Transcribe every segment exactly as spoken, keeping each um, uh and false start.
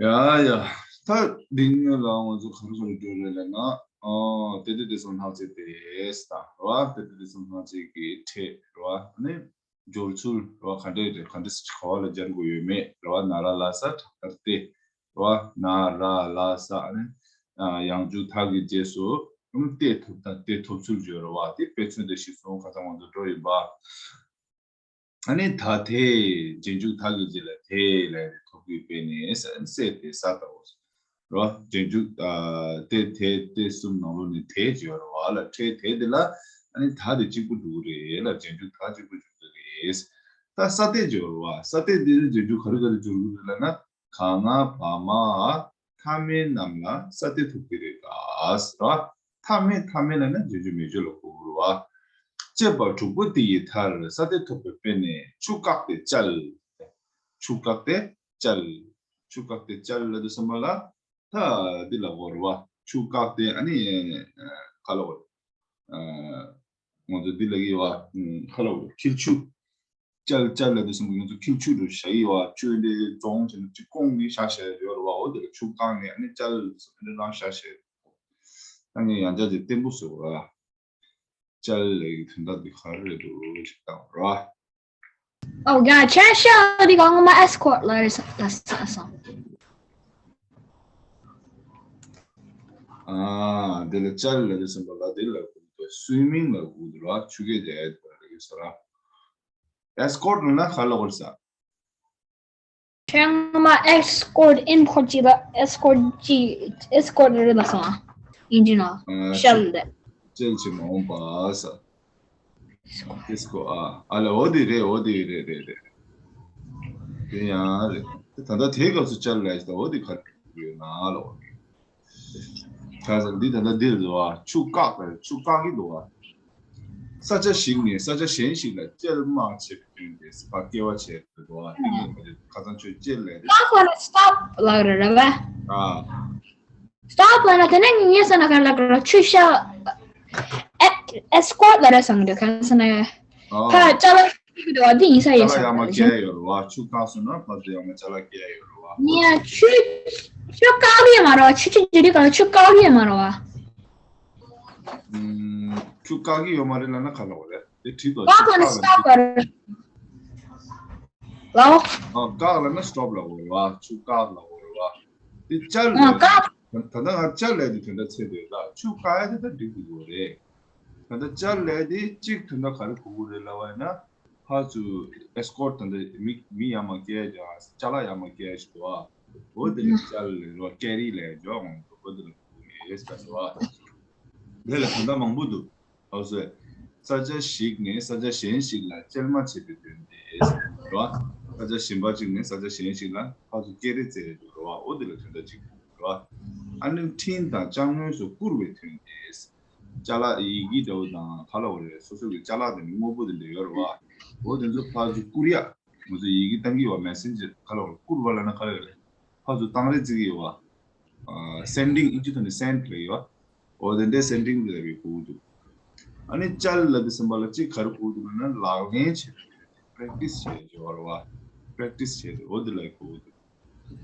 ཡ་ཡ། ད་འདི་ཉིད་ལ་ང་ཚོ་ག་རེ་ག་རེ་འགྲོ་རེད་ལབ་ན། ཨ། དེ་དེ་དེ་སོང་སྣང་ཚེ་དེ་ད་རེད་བ། དེ་དེ་དེ་སོང་སྣང་ཚེ་གི་ཕྲད་རེད་བ། ཨ་ནི་སྦྱོར་ཚུལ་རེད་བ། ག་འདྲས་རེད། ག་འདྲས་ག་བ་ལ་སྦྱར་དགོས་ཡོད་མེད་རེད་བ། ན་ར་ལ་ས་དྲག་མཐར་ཏེ་རེད་བ། ན་ར་ལ་ས། ཨ་ནི་ཡང་འཇུག་མཐའ་གི་རྗེས་སུ་ཏེ་ཐོབ། ད་ཏེ་ཐོབ་ཚུལ་སྦྱོར་རེད་བ། དེ་དཔེ་མཚོན་དེ་གཞི་བཟུང་ཁ་སང་ང་ཚོ་འགྲོ་ཡིན་པ། ཨ་ནི་ད་དེ་རྗེས་འཇུག་མཐའ་གི་རྗེས་ལ་དེ་ལས་ཐོབ་དགོས་པས་ནི་ས་ནི་སྲས་དེ་ས་ལྟ་བུ་རོ། རྗེས་འཇུག་ཨ་དེ་དེ་དེ་གསུམ་ནང་ལོགས་ནས་དེ་བརྗོད་རོ་བ་ལ། ཕྲད་དེ་དེ་ལ་ཨ་ནི་ད་དེ་གཅིག་པུ་འགྲོ་གི་རེད་ལ། རྗེས་འཇུག་ད་གཅིག་པུ་འཇུག་གི་རེད། ད་ས་སྟེ་བརྗོད་རོ་བ། ས་སྟེ་དེ་ནི་རྗེས་འཇུག་ག་རེ་ག་རེ་འཇུག་གི་རེད་ལབ་ན། ག་ང་བ་མ་མཐའ་མེད་རྣམས་ལ་ས་སྟེ་ཐོབ་ཀྱི་རེད་ད། ཟེར་བ། མཐའ་མེད་མཐའ་མེད་ལབ་ན་རྗེས་འཇུག་མེད་བརྗོད་ལ་གོ་དགོས་རེད་བ། བཅས་པ་དྲུག་པོ་དེ་ཡི་མཐར་ས་སྟེ་ཐོབ་པའི་དཔེ་ནི་ཆུ་བཀག་སྟེ་བཅད། ཆུ་བཀག་སྟེ་བཅད། ཆུ་བཀག་སྟེ་བཅད་ལབ་དུས་ཙམ་པ་ལ་ད་འདི་ལ་གོ་རེད་བ། ཆུ་བཀག་སྟེ་ཨ་ནི་ག་ལ་གོ་རེད། ང་ཚོ་འདི་ལ་གི་བ། ཁ་ལ་བ་འཁྱིལ་ཆུ། བཅད་བཅད་ལ་དུ་སེམས་ཀྱི་ང་ཚོ་འཁྱིལ་ཆུ་རུ་བཞག་ཡི་བ། ཆུ་འདི་རྫོང་ཆེན་གཅིག་ཀོང་ནི་བཞག་བཞག་ཡོད་རེད་བ། འོ་དེ་ལ་ཆུ་བཀག་ནས་ཨ་ནི་བཅད་ལ་དུ་སེམས་འདི་རང་བཞག་བཞག་ཡོད། ད་ངས་ཡང་བསྐྱར་ཅིག་བརྟན་པོ་བཟོ་ར། བཅད་ལ་གི་དོན་དག་འདི་ག་རེ་རེད་འདུག་ཅིག་བལྟ་བ་ར། Oh God, ཁྱེད་ཤ་འདི་གང་མ་escort ལ་རེད་ས་ས་ས། ཨ། འདི་ལ་བཅད་ལ་དུ་སེམས་པ་ལ་འདི་ལ་གོ་དུ་swimming ལ་གོ་དུ་ར། ཆུ་སྐད་རྒྱག་ཡ་དུ་ར་གི་ས་ར། Escort ལབ་ན་ག་ལ་གོ་རེད་ས། ཁྱེད་ང་མ་escort import ཅིག་ལ་escort ཅིག escort རེད་ལ་སོང་ཨིན་ཇི་ནོ། ཨ། ཤལ་ལ། ཅེལ་ཅི་མ་འོང་པ་ས། Escort ཨ། ཨ་ལ་འོ་དེ་རེད། འོ་དེ་རེད་རེད་རེད། དེ་ཡང་རེད། ད་ལྟ་དེའི་སྐབས་སུ་བཅད་ལ་ཡོད་ད། འོ་དེ་ག་རེ་ཡོད་ན་ལ་འོ། ད་ས་འདི་ད་ལྟ་འདིར་འདུག་བ། ཆུ་བཀག་པ་རེད། ཆུ་བཀག་གི་འདུག་བ། ས་ཆ་ཞིག་ནས་ས་ཆ་གཞན་ཞིག་ལ་བཅད་མ་བྱེད་པའི་དོན་དེ་ས་སྐྱེལ་བ་བྱེད་དགོས་འདུག་བ། དེ་ངས་ཁ་སང་ཆོས་བཅད་ལས་དེ། ད་ཁོ་ལ་stop ལབ་རེད་ར་བ། ཨ། stop ལབ་ན་དེ་ནས་ངས་ས་ན་ག་ལ་ག་ལ་ཆུ་ཤ་ཨེ་escort ལ་ར་སང་འདུག་ག་ས་ན། ཨ། ཁ་ཅ་ལག་ཅིག་འདུག་བ། འདི་ཡིན་ས་ཡིན་ས་ཡ་མ་སྐྱེལ་ཡོད་རེད་བ། ཆུ་བཀག་སོང་ན་ཕར་ཚུར་ཡང་མ་ཅ་ལག་སྐྱེལ་ཡོད་རེད་བ། ངས་ཆུ་ཆུ་བཀག་ཡོད་མ་རེད་བ། ཆུ་ཆུ་ཅི་རིགས་ག་ཆུ་བཀག་ཡོད་མ་རེད་བ། ཨུམ། ཆུ་བཀག་གི་ཡོད་མ་རེད་ལབ་ན་ག་ལ་བ་རེད། དེ་བྲིས་དོ། ཆུ་བཀག་ལབ་ན་stop ལ་རེད། ལའོ། ཨ། བཀག་ལབ་ན་stop ལ་གོ་རེད་བ། ཆུ་བཀག་ལ་གོ་རེད་བ། དེ་བཅད་ལ། ཨ། བཀག་ད་ལྟ་ང་བཅད་ལས་དེ་དོན་དག་ཚེ་དེ་ལ་ཆུ་བཀག་ཡ་དེ་ད་འགྲིག་གི་ཡོད་རེད། ད་ལྟ་བཅད་ལས་དེ་གཅིག་དོན་དག་ག་རེ་གོ་གི་རེད་ལབ་པ་ཡིན་ན། ཕར་ཚུར་escort ད་ལྟ་མི་མི་ཡར་མར་སྐྱེལ་ཡ་ཅ་ལག་ཡར་མར་སྐྱེལ་ཡ་ཞིག་འདུག་བ། འོ་དེ་ལ་བཅད་ལས་རོ་carry ལས་འཇོག་འོང་འདུག་འོ་དེ་ལ་གོ་གི་རེད་ཟེར་བ། དེ་ལ་དོན་དག་མང་པོ་འདུག་ཨོ་སོ། ས་ཆ་ཞིག་ནས་ས་ཆ་གཞན་ཞིག་ལ་བཅད་མ་བྱས་པའི་དོན་ཏེ། རེད་བ། ས་ཆ་གཞན་པ་ཅིག་ནས་ས་ཆ་གཞན་ཞིག་ལ་ཕར་ཚུར་སྐྱེལ་རེས་བྱས་ཡོད་རེད་བ། འོ་དེ་ལ་དོན་དག་ཅིག་རེད་བ། ཨ་ནི་འཕྲིན་དང་ཅ་དངོས་སུ་བསྐུར་བའི་དོན་ཏེ། ཅ་ལག་ཡི་གེ་འདྲ་བོ་དང་ག་ལ་བ་རེད། སོ་སོ་གི་ཅ་ལག་དེ་དངོས་པོ་དེ་འདྲ་ཡོད་རེད་བ། འོ་དེ་ཚོ་ཕར་ཚུར་བསྐུར་ཡ། ང་ཚོ་ཡི་གེ་བཏང་གི་ཡོད་བ། messenger ག་ལ་བ་བསྐུར་བ་ལབ་ན་ག་ལ་ཡོད་རེད། ཕར་ཚུར་བཏང་རེས་བྱེད་ཀྱི་ཡོད་བ། sending ཨིན་ཇི་ཐོག་ནས་send ལབ་ཡོད། འོ་དེ་འདྲའི་sending དེ་ལབ་པའི་གོ་འདུག་ཨ་ནི་བཅད་ལབ་དུས་ཙམ་པ་ལ་གཅིག་ག་རེ་གོ་འདུག་ལབ་ན་ལག་ལེན་བྱེད་པའི་practice བྱེད་ཀྱི་ཡོད་རེད་བ། practice བྱེད་དེ་འོ་དེ་ལ་གོ་འདུག་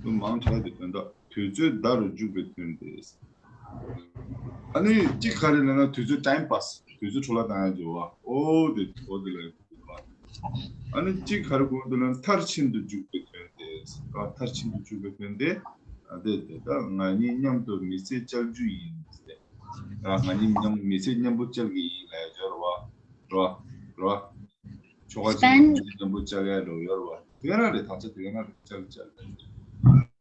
དུ་མང་དྲགས་དེ་དོན་དག་དུས་ཚོད་བདའ་རུ་འཇུག་པའི་དོན་ཏེ། ཨ་ནི་གཅིག་ག་རེ་ལབ་ན་དུས་ཚོད་time pass དུས་ཚོད་འཕྲོ་བརླག་བཏང་ཡ་ཅིག་བ། འོ་དེ་འོ་དེ་ལ་གོ་འདུག་ཨ་ནི་གཅིག་ག་རེ་གོ་འདུག་ལབ་ན་མཐར་ཕྱིན་དུ་འཇུག་པའི་དོན་ཏེ། མཐར་ཕྱིན་དུ་འཇུག་པའི་དོན་ཏེ། ཨ་དེ་དེ་ད་ང་གཉིས་མཉམ་དུ་མི་ཚེ་བསྐྱལ་རྒྱུ་ཡིན་ཟེར། ང་གཉིས་མཉམ་མི་ཚེ་མཉམ་པོ་བསྐྱལ་གྱི་ཡིན་ལབ་ཡ་ཅིག་ཡོད་རེད་བ། རེད་བ། རེད་བ། ཆོ་ག་ཅིག་མཉམ་པོ་བཅར་ཡ་རོ་ཡོད་རེད་བ། དེ་ག་རང་རེད། དག་ཆ་དེ་ག་རང་རེད། བཅར་བཅར་རེད།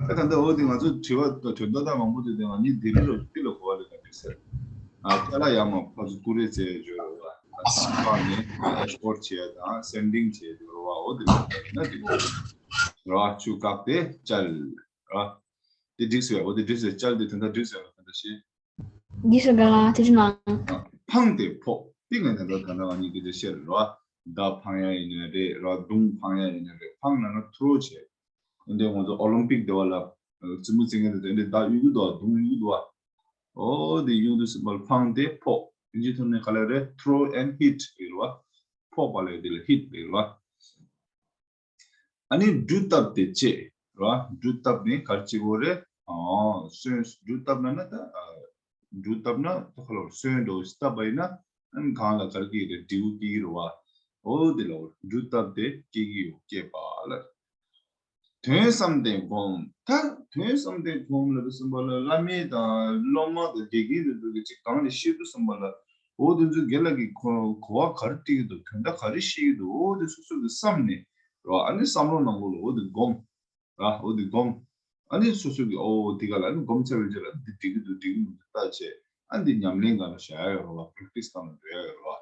ད་ད་འོ་དེ་ང་ཚོ་དྲི་བ་དོན་དག་ད་མང་པོ་དེ་དེ་ང་གཉིས་དེ་རིང་རོ་དེ་ལ་གོ་བ་ལེན་ན་འགྲིག་ཟེར། ཨ་ཅ་ལག་ཡར་མར་ཕར་ཚུར་བསྐུར་རེས་བྱས་ཡོད་རེད་བ། ཨ་ཕར་ནས་ཨེག་སི་པོར་ཊི་བྱས་དང་སེན་ཌིང་བྱས་ཡོད་རེད་བ། འོ་དེ་ལ་ན་འགྲིག་རེད་བ། ཆུ་བཀག་སྟེ་བཅར་རེད་བ། དེ་འགྲིག་ཟེར་བ། འོ་དེ་འགྲིག་ཟེར། བཅར་དེ་དོན་དག་འགྲིག་ཟེར་བ་དོན་དག་ཤེས། འདི་སུ་ག་ལ་དེ་ཅི་ན། འཕངས་ཏེ་ཕོག་ཏིང་ངེ་ནས་ད་ད་ང་གཉིས་ཀྱི་དེ་བཤད་རེད་བ། མདའ་འཕང་ཡ་ཡིན་ནའི་རེད་ར། མདུང་འཕང་ཡ་ཡིན་ནའི་རེད། འཕང་ན་ན་ཐུ་རོ་བྱེད། འདི་ང་ཚོ་ཨོ་ལིམ་པིག་དེ་བ་ལ་རྩེད་མོ་རྩེ་མཁན་དེ་ཚོ་འདི་མདའ་གཡུག་གི་འདུག་མདུང་གཡུག་གི་འདུག་འོ་དེ་གཡུག་དུས་སུ་མར་འཕངས་ཏེ་ཕོག་ཨིན་ཇི་ཐོག་ནས་ག་ལ་རེད། throw and hit རེད་བ། ཕོག་པ་ལས་དེ་ལ་hit རེད་བ། ཨ་ནི་འབྲུ་བཏབ་སྟེ་བཅད་ར། འབྲུ་བཏབ་ནས་ག་རེ་བྱེད་དགོས་རེད། ཨ་སོན། འབྲུ་བཏབ་ན་ན་ད་འབྲུ་བཏབ་ན་ད་ཁ་ལོ་སོན་འགྲོ་བཏབ་པ་ཡིན་ན། ཨ་ནི་གང་ལ་ག་རེ་སྐྱེ་གི་རེད། འབྲས་བུ་སྐྱེ་གི་རེད་བ། འོ་དེ་ལ་འོ་འབྲུ་བཏབ་སྟེ་སྐྱེ་གི་ཡོད་སྐྱེས་པ་ལ། དོན་བསམ་གཏན་སྒོམ། ད་དོན་བསམ་གཏན་སྒོམ་ལ་དུ་གསུངས་པ་ལ་བླ་མའི་དང་སློབ་མ་དང་དགེ་རྒན་དེ་ཚོ་གི་ཅིག་གང་ལ་བཤད་དུ་གསུངས་པ་ལ། འོ་དེ་ཚོ་དགེ་ལགས་ཀྱི་གོ་གོ་བ་ག་རེ་སྤྲད་ཀྱི་འདུག་དོན་དག་ག་རེ་བཤད་ཀྱི་འདུག་འོ་དེ་སོ་སོ་གི་བསམ་ནས་རོ། ཨ་ནི་བསམ་བློ་ནང་ལོགས་ལ་འོ་དེ་སྒོམ་ར། འོ་དེ་སྒོམ། ཨ་ནི་སོ་སོ་གི་འོ་དེ་ག་ལ་ཨ་ནི་སྒོམ་ཚར་བའི་རྗེས་ལ་འདི་འགྲིག་གི་འདུག་འགྲིག་གི་མི་འདུག་ལྟ་བྱས། ཨ་འདི་ཉམས་ལེན་སྒང་ལ་བཞག་ཡ་ཡོད་རོ་བ། པེ་རེག་ཊི་སི་སྒང་ལ་འགྲོ་ཡ་ཡོད་རོ་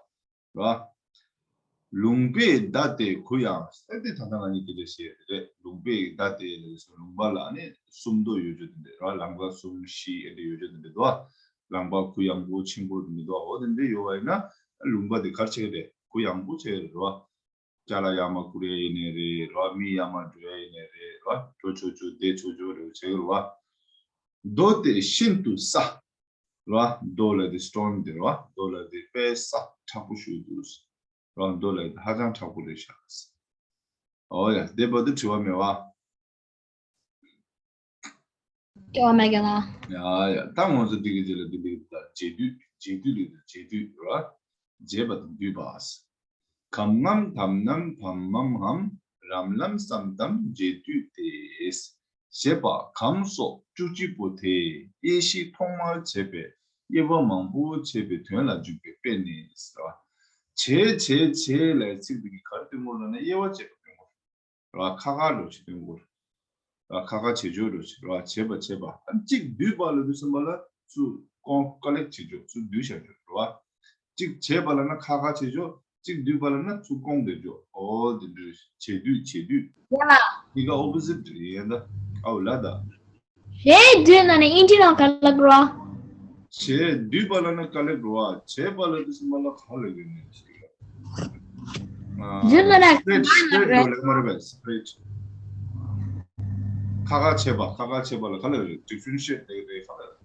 བ། ར། ལུང་པའི་བརྡ་སྟེ་གུ་ཡངས། ཨེ་དེ་ད་ལྟ་ང་གཉིས་དེ་འདྲ་བཤད་ཡོད་རེད། ལུང་པའི་བརྡ་སྟེ་ལུང་པ་ལ་ནི་སུམ་མདོ་ཡོད་རྒྱུ་དེ་འདྲ་ར། ལམ་ཀ་གསུམ་བཞི་ཨེ་འདྲ་ཡོད་རྒྱུ་དེ་འདྲ་འདུག་ལམ་པ་གུ་ཡངས་པོ་ཆེན་པོ་དེ་འདྲ་འདུག་འོ་དེ་འདྲ་ཡོད་པ་ཡིན་ན་ལུང་པ་དེ་ག་རེ་བྱེད་ཀྱི་རེད། གུ་ཡངས་པོ་བྱེད་ཀྱི་རེད་ར། ཅ་ལག་ཡར་མར་བསྐུར་ཡ་ཡིན་ནའི་རེད་ར། མི་ཡར་མར་འགྲོ་ཡ་ཡིན་ནའི་རེད་ར། འགྲོ་ཆོག་ཆོག་བསྡད་ཆོག་ཆོག་རེད་བྱེད་ཀྱི་རེད་བ། མདོ་སྟེ་ཤིན་ཏུ་སྲ། ར། མདོ་ལབ་དེ་སི་ཊོན་དེ་ར། མདོ་ལབ་དེ་དཔེ་སྲ་མཁྲེགས་པོ་ཞིག་འདུག་ར། མདོ་ལབ་དེ་ཧ་ཅང་མཁྲེགས་པོ་རེད་ཤག་འོ་ཡ། དེ་བར་དུ་དྲི་བ་མེད་བ། དྲི་བ་མེད་ཀྱང་ལ། ཡ་ཡ། ད་ང་ཚོ་འདི་གི་རྗེས་ལ་འདི་འདི་ད་རྗེས་བསྡུས། རྗེས་བསྡུས་ལབ་དེ་རྗེས་བསྡུས་ར། རྗེས་པ་དང་བསྡུས་པ། གམ་ངམ་དམ་ནམ་བམ་མམ་འམ། རམ་ལམ་སམ་ཏམ་རྗེས་བསྡུས་ཏེ། ཞེས་པ་གམ་སོགས་བཅུ་གཅིག་པོ་དེ་དབྱེ་གཞི་ཐོག་མར་བྱས་པའི་དབྱེ་བ་མང་པོ་བྱས་པའི་དོན་ལ་འཇུག་པའི་དཔེ་ནི་ཟེར་བ། བྱས་བྱས་བྱས་ལབ་ཚིག་འདི་གིས་ག་རེ་སྟོན་གྱི་ཡོད་ལབ་ན་དབྱེ་བ་བྱས་པ་སྟོན་གྱི་ཡོད་རེད་བ། ཁ་ཁ་འགྲོ་བྱེད་སྟོན་གྱི་ཡོད་རེད་བ། ཁ་ཁ་བྱེད་ཆོག་འགྲོ་བྱེད་རེད་བ། བྱས་པ་བྱས་པ། ཨ་གཅིག་བསྡུས་པ་ལབ་དུས་ཙམ་པ་ལ་ཚུར་ཀོ་ལེག་བྱེད་ཆོག་ཚུར་བསྡུས་བཞག་ཆོག་རེད་བ། གཅིག་བྱས་པ་ལབ་ན་ཁ་ཁ་བྱེད་ཆོག་གཅིག་བསྡུས་པ་ལབ་ན་ཚུར་ཀོང་བསྡད་ཆོག་འོ་དེ་འདྲ་བྱས་བསྡུས་བྱས་བསྡུས། ཡ། འདི་ག་ཨོ་པོ་སི་ཊི་རེད་ཡ་ད། ཨའོ་ལ་ད། བྱས་བསྡུས་ན་ནི་ཨིན་ཇི་ནང་ག་ལབ་རོ། བྱས་བསྡུས་པ་ལབ་ན་ག་ལབ་རོ་བ། བྱས་པ་ལབ་དུས་ཙམ་པ་ལ་ག་ལབ་ཡོད་ནི་ཞིག་ལ། བསྡུས་ལབ་ན་སི་པེ་རེ་ཊི་སི་པེ་རེ་ཊི་རེད། ལབ་མ་རེད་པས། སི་པེ་རེ་ཊི། ཁ་ཁ་བྱས་པ། ཁ་ཁ་བྱས་པ་ལ་ག་ལབ་རེད། ཌི་ཕེ་རེན་ཤི་ཨེ་ཊི་ལབ་རེད། ག་ལབ་རེད།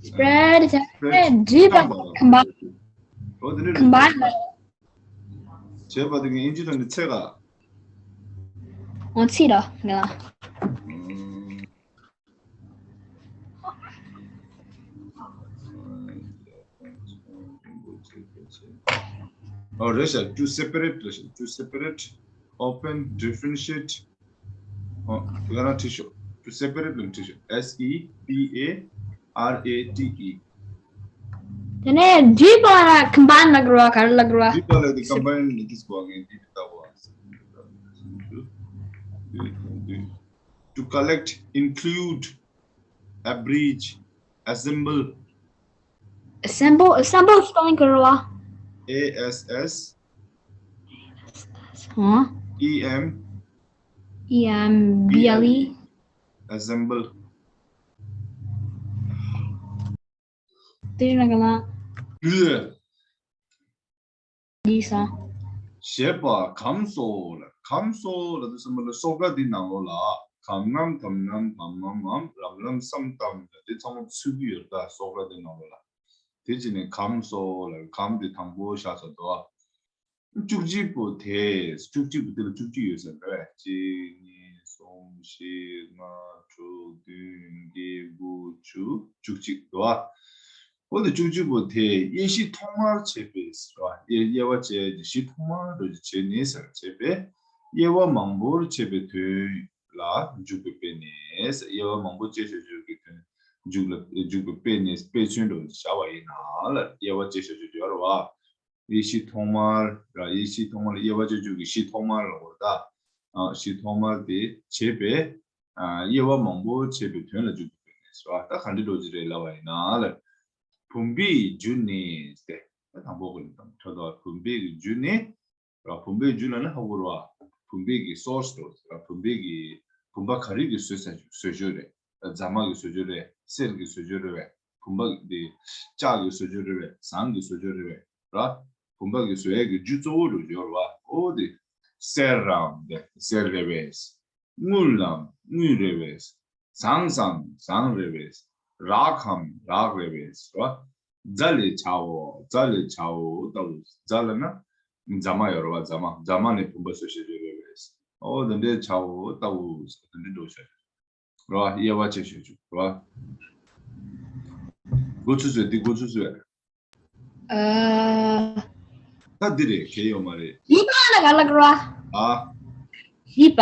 སི་པེ་རེ་ཊི་བྱས་བསྡུས་པ་ལ་ཁམ་པ། འོ་དེ་ནི་ཁམ་པ་ལ། བྱས་པ་དེ་གི་ཨིན་ཇི་ནང་ནས་ཚད་ག་འོ་ཚིག་རོ་ངེ་ལ། ཨོ་རེད་ཤག to separate རེད་ཤག to separate, open, differentiate. ཨོ་དེ་ག་རང་བྲིས་ཤོག to separate ལ་བྲིས་ཤོག S E P A R A T E. དེ་ནས་བསྡུས་པ་ལ་ཁམ་པ་ལབ་དགོས་རེད་བ། ག་རེ་ལབ་དགོས་རེད་བ། བསྡུས་པ་ལ་དེ་ཀམ་པའིན་ལ་འདི་ཟེར་གོ་ངས་འདི་ལྟ་བ། To collect, include, abridge, assemble. Assemble, assemble spelling ཀ་རེད་བ། A S S ཧ། E M E M B L E. Assemble. དེ་ནང་ག་ལ། འདི་ས། ཞེས་པ་གམ་སོགས་ལ། གམ་སོགས་ལ་དུ་སོགས་ལ་སོགས་ཀ་འདི་ནང་ལོགས་ལ། གམ་ངམ་དམ་ནམ་བམ་མམ་འམ། རམ་ལམ་སམ་ཏམ་ལ་དེ་ཚང་མ་ཚུད་ཀྱི་ཡོད་ད། སོགས་ཀ་འདི་ནང་ལོགས་ལ། དེ་བྱས་ནས་གམ་སོགས་ལ་གམ་འདི་དང་པོ་བཞག་ཚར་འདུག་བཅུ་གཅིག་པོ་དེ། བཅུ་གཅིག་པོ་དེ་ལ་བཅུ་གཅིག་ཡོད་ཟེར་རེད། གཅིག་གཉིས། གསུམ། བཞི། ལྔ། དྲུག་བདུན། བརྒྱད། དགུ། བཅུ། བཅུ་གཅིག་འདུག་བ། འོ་དེ་བཅུ་གཅིག་པོ་དེ་དབྱེ་གཞི་ཐོག་མར་བྱས་པའི་ཟེར་བ། དབྱེ་དབྱེ་བ་བྱས་ཀྱི་གཞི་ཐོག་མར་འགྲོ་རྒྱུ་བྱས་ནས་ཟེར་བྱས་པས། དབྱེ་བ་མང་པོར་བྱས་པའི་དོན་ལ་འཇུག་པའི་དཔེ་ནས། དབྱེ་བ་མང་པོ་བྱས་བྱས་བྱས་ཀྱི་དོན་འཇུག་ལ་འཇུག་པའི་དཔེ་ནས་དཔེ་མཚོན་འགྲོ་བྱ་བ་ཡིན་ན་ལ་དབྱེ་བ་བྱས་བྱས་བྱས་ཡོད་རེད་བ། དབྱེ་གཞི་ཐོག་མར་ར། དབྱེ་གཞི་ཐོག་མར་ལ་དབྱེ་བ་བྱས་བྱས་ཀྱི་གཞི་ཐོག་མར་ལ་འོ་ད། ཨ་གཞི་ཐོག་མར་དེ་བྱས་པས། ཨ་དབྱེ་བ་མང་པོ་བྱས་པའི་དོན་ལ་འཇུག་པའི་དཔེ་ནས་ཟེར་བ། ད་ག་འདྲ་འགྲོ་གི་རེད་ལབ་པ་ཡིན་ན་ལ། བུམ་པའི་རྒྱུ་ནི་སྟེ། ད་དང་པོ་གི་ནི་དང་ཁྲོ་དོ་བུམ་པའི་གི་རྒྱུ་ནི་ར། བུམ་པའི་རྒྱུ་ལ་ནི་ཧ་གོ་ར་བ། བུམ་པའི་གི་སོར་སི་འགྲོ་ར། བུམ་པའི་གི་བུམ་པ་ག་རེ་གི་བཟོ་ས་བཟོ་བཅོས་རེད། རྫ་མ་གི་བཟོ་བཅོས་རེད། གསེར་གི་བཟོ་བཅོས་རེད་བས། བུམ་པ་འདི་ལྕགས་ཀྱི་བཟོ་བཅོས་རེད་བས། ཟངས་ཀྱི་བཟོ་བཅོས་རེད་བས་ར། བུམ་པ་གི་བཟོ་ཡས་ཀྱི་རྒྱུ་གཙོ་བོ་རུ་འབྱོར་བ། འོ་དེ་གསེར་རམ་དེ་གསེར་རེད་བས། དངུལ་ལམ་དངུལ་རེད་བས། ཟངས་སམ་ཟངས་རེད་བས། རག་གམ་རག་རེད་བས་ར། རྫ་ལས་བྱའོ། རྫ་ལས་བྱའོ་ལྟ་བུ། རྫ་ལ་ན་རྫ་མ་ཡོད་རེད་བ། རྫ་མ། རྫ་མ་ནས་བུམ་པ་བཟོ་བྱེད་རྒྱུ་རེད་བས། ཨོ་དེ་འདྲའི་བྱའོ་ལྟ་བུ་ཟེར་དེ་འདྲའི་འགྲོ་ཤོད་ར། དབྱེ་བ་ཕྱེ་ཤོད་ཅུག་ར། འགོ་ཚུགས་སོད་འདི་འགོ་ཚུགས་སོད། ཨ། ད་འདི་རེད་གལ་ཡོད་མ་རེད། བཞི་པ་ལ་ག་ལ་ག་ར། ཨ། བཞི་པ།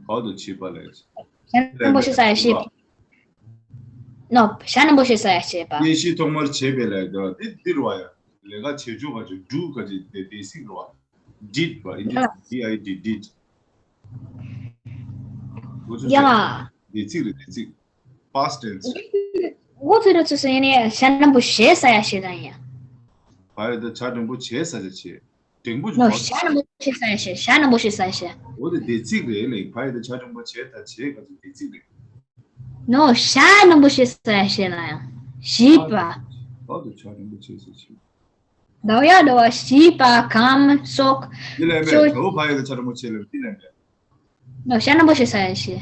ཧོ་དུ་བྱིས་པ་ལས། ཞྭ་སྣ་བོ་ཤེས་ས་ཡ་ཤེས་པ། ནོ། ཞྭ་སྣ་བོ་ཤེས་ས་ཡ་ཤེས་པ། དབྱེ་གཞི་ཐོག་མར་བྱས་པའི་ལས་དོ་འདི་འདི་རུ་བ་ཡ། ལས་ཀ་བྱེད་ཆོག་ག་ཅིག་འབྲུ་ག་ཅིག་དེ་དེ་སིག་རུ་བ། did བ། ཨིན་ཇི། D I D did། འགོ་ཚུགས་ཡ། སོད། འདས་ཚིག་རེད་འདས་ཚིག past tense། འགོ་ཚུགས་ར་ཚུགས་སོད་ཡིན་ནའི་ཞྭ་སྣ་བོ་ཤེས་ས་ཡ་ཤེས་དང་ཡ། བ་ཡ་ད་བྱ་འབྲིང་པོ་བྱས་ས་ཡ་བྱས། འབྲིང་པོ་ནོ། ཞྭ་སྣ་བོ་ཤེས་ས་ཡ་ཤེས། ཞྭ་སྣ་བོ་ཤེས་ས་ཡ་ཤེས། འོ་དེ་འདས་ཚིག་རེད་ལེ། བ་ཡ་ད་བྱ་འབྲིང་པོ་བྱས་ད་བྱས་ག་ཚོད་འདས་ཚིག་རེད། ནོ། ཞྭ་སྣ་བོ་ཤེས་ས་ཡ་ཤེས་ལ་ཡང་བཞི་པ། ཨ་དེ་བྱ་འབྲིང་པོ་བྱས་ས་བྱས། ཟླ་བ་ཡ་ཟླ་བ་བཞི་པ་གམ་སོག་བདེ་ལེགས་མེད་ཅོ། དོ་བ་ཡ་ད་བྱ་འབྲིང་པོ་བྱས་ལ་བདེ་ལེགས་མེད། ནོ། ཞྭ་སྣ་བོ་ཤེས་ས་ཡ་ཤེས།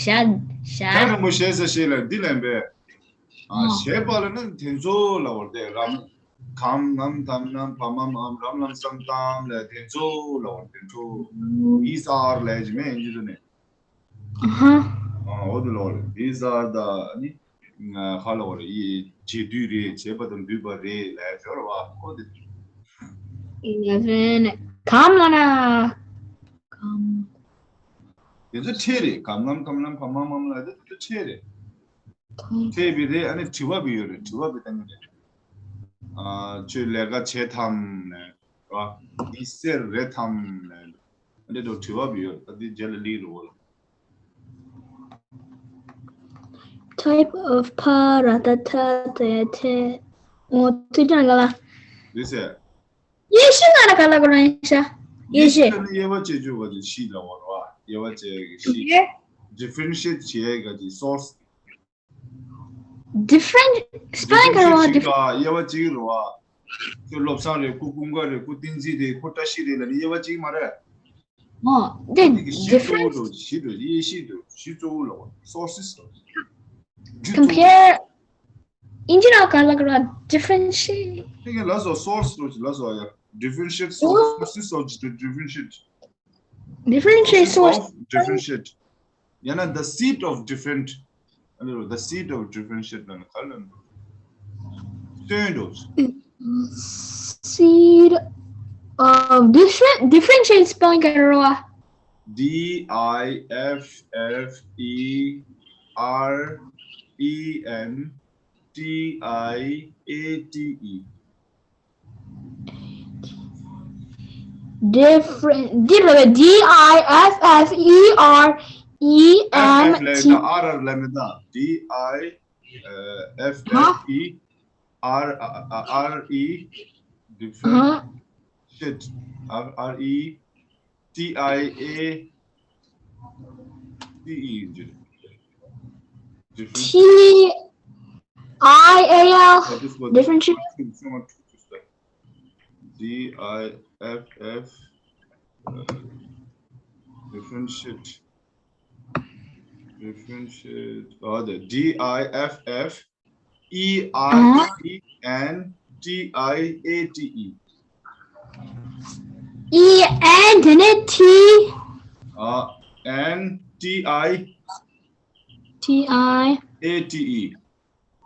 ཞྭ། ཞྭ། ཞྭ་སྣ་བོ་ཤེས་ས་ཤེས་ལ་བདེ་ལེགས་མེད། ཨ། ཨ། ཞེས་པ་ལ་ནི་དེ་ཚོ་ལ་བར་དེ་རམ། གམ་ངམ་དམ་ནམ་བ་མ་མ་འམ་རམ་ལམ་སམ་དམ་ལ་དེ་ཚོ་ལ་བར་དེ་ཚོ། ཨི་ས་ཨར་ལས་ཀྱི་མེད་ཨིན་ཇི་དུ་ནི། ཨ་ཧ། ཨ་འོ་དེ་ལ་བར་ཨི་ས་ཨར་ད་ནི། ཁ་ལ་བར་ཨི་བྱེད་དུས་རེད་བྱེད་པ་དང་འདུས་པ་རེད་ལས་སྦྱོར་བ་འོ་དེ། ཨི་ཡ་ཟེར་ནི་གམ་ལ་ན། གམ། དེ་ཚོ་ཁྲེལ་རེད། གམ་ངམ་གམ་ལམ་བ་མ་མམ་ལ་དེ་ཚོ་ཁྲེལ་རེད། ཁྲེལ་བི་རེད། ཨ་ནི་དྲི་བ་བི་ཡོད་རེད། དྲི་བ་བི་བཏང་གི་རེད། ཨ་ཁྱོད་ལས་ཀ་བྱེད་དམ་ལས་ར། འདི་སེར་རེད་དམ་ལས། ཨ་འདི་དུ་དྲི་བ་བི་ཡོད་རེད། ད་འདི་རྗེས་ལ་ལི་རུ་བོ་ལ། Type of པ་ར་ཏ་ཐ་ཏ་ཡ་ཐེ། ངོ་ཐུག་ཀྱང་ག་ལ། འདི་སེ། དབྱེ་གཞི་ང་ལ་ག་ལ་གོ་རང་ཡིན་ཤ། དབྱེ་གཞི། དབྱེ་བ་བྱེད་ཆོག་ག་ཅིག་ཤི་ལ་བོར་བ། དབྱེ་བ་བྱེད་ཀྱི་ཤི། དབྱེ། Differentiate བྱེད་ག་ཅིག་source། Different spelling ག་ར་བ། Differentiate ཤི་ག་དབྱེ་བ་གཅིག་རེད་བ། ཁྱོད་བློ་བཟང་རེད། ཁོ་ཀུན་དགའ་རེད། ཁོ་བསྟན་འཛིན་རེད། ཁོ་བཀྲ་ཤིས་རེད་ལ་ནི་དབྱེ་བ་གཅིག་མ་རེད། ཨོ། འདི་གཞི་གཙོ་བོ་different། རེད། གཞི་རེད། དབྱེ་གཞི་རེད། གཞི་གཙོ་བོ་ལ་བ། Sources རེད། རྒྱུ་གཙོ་བོ། Compare ཨིན་ཇི་ལ་ག་ལ་ག་ར་differentiate། དེ་ག་ལ་སོ་source རོ་ཅི་ལ་སོ་ཡ། Differentiate source། Sources of differentiate. Differentiate source of differentiate. ཡང་ན་the seed of different. ཨ་ནི་the seed of differentiate ལ་ནི་ག་ལ་ནི། སྟོན་འགྲོ། Seed of different differentiate spelling ག་ར་བ། D I F F E R E N T I A T E. Different. D I F F E R E N T. F F ལ་ད་R R ལ་མི་ད། D I F F E R R E. Different. Shit. R R E T I A T E. Different. T I A L. Differentiate. D I F F. Differentiate. Differentiate. Oh, the D I F F E R E N T I A T E. E N T I A T E. Uh, N T I T I A T E.